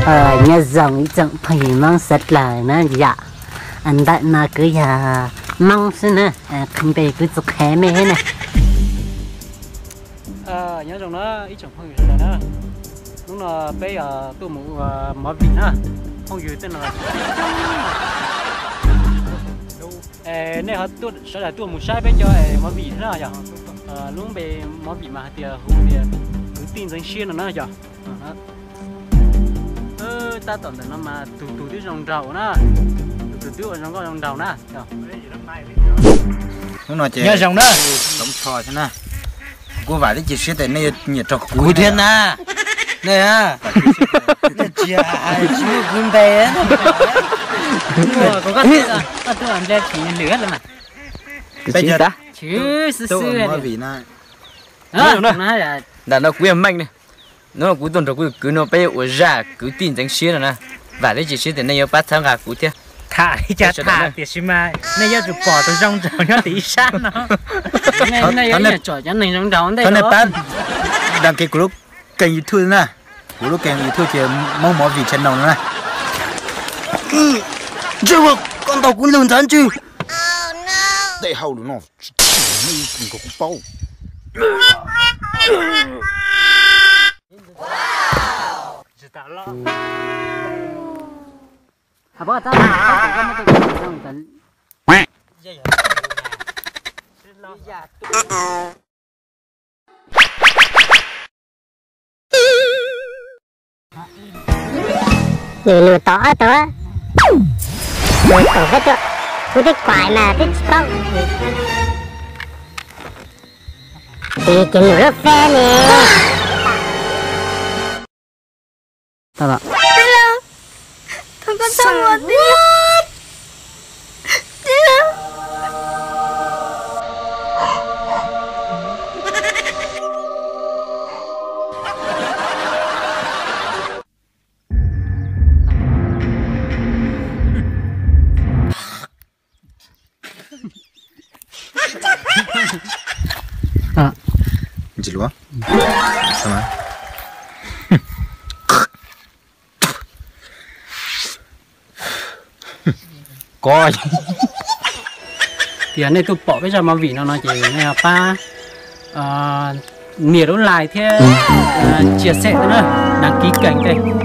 Nyob zoo ib tsoom phooj ywg Hmoob sawv dlawg na yom. Ntawm no kuv yog Hmoob xwb na, qhia npe kuv tsis qhia mej na. Nyob zoo na ib tsoom phooj ywg sawv dlawg na, hnub no peb yog tuaj mus ua movie na, phooj ywg tej no nej ho sawv daws tuaj mus saib peb cov movie thiab na yog. Lub npe movie mas hais tias hu tias Kwv Tij Ntxeev Siab no na yog. Tab tom ntawm no mas tus tus twb zoo nraug na, tus tus twb ua zoo nkauj zoo nraug na. Hnub no ces nyob zoo na, txoov tsho thiab na. Kuv vam thiab cia siab tias nej yuav nyiam rau kuv thiab na. Nej, nej tsis hais tsis muaj kuv npe. Peb cov movie na. Ntawm no kuv yog Meej ne. Hnub no kuv tuaj nrog kuv tus kwv no peb ua zaj Kwv Tij Ntxeev Siab no na. Vam thiab cia siab tias nej yuav pab txhawb nqa kuv thiab. Tham li cas tham tiam sis mas nej yuav tsum pom tus zoo nraug nyob tim ib sab no. Nej yuav tsum tsom cov neeg zoo nraug ntej. Thov nej pab đăng ký kuv lub kênh YouTube na. Kuv lub kênh YouTube ces Hmoob Movie Channel no na. Ntsej muag, koj ntaus kuv lug ntxhab ntswg. Tej hauj lwm no tsis tsim nej ib kum nkaus kuv paub. Nws nws tod ob tug, nws thaum koj tuaj, kuv twb kuam mas twb tsis paub. Ces nws lub fej ne. Ko, tias nej tuaj pom peb zaj movie no no ces nej pab nias lub like thiab chia sẻ na, đăng ký kênh thiab.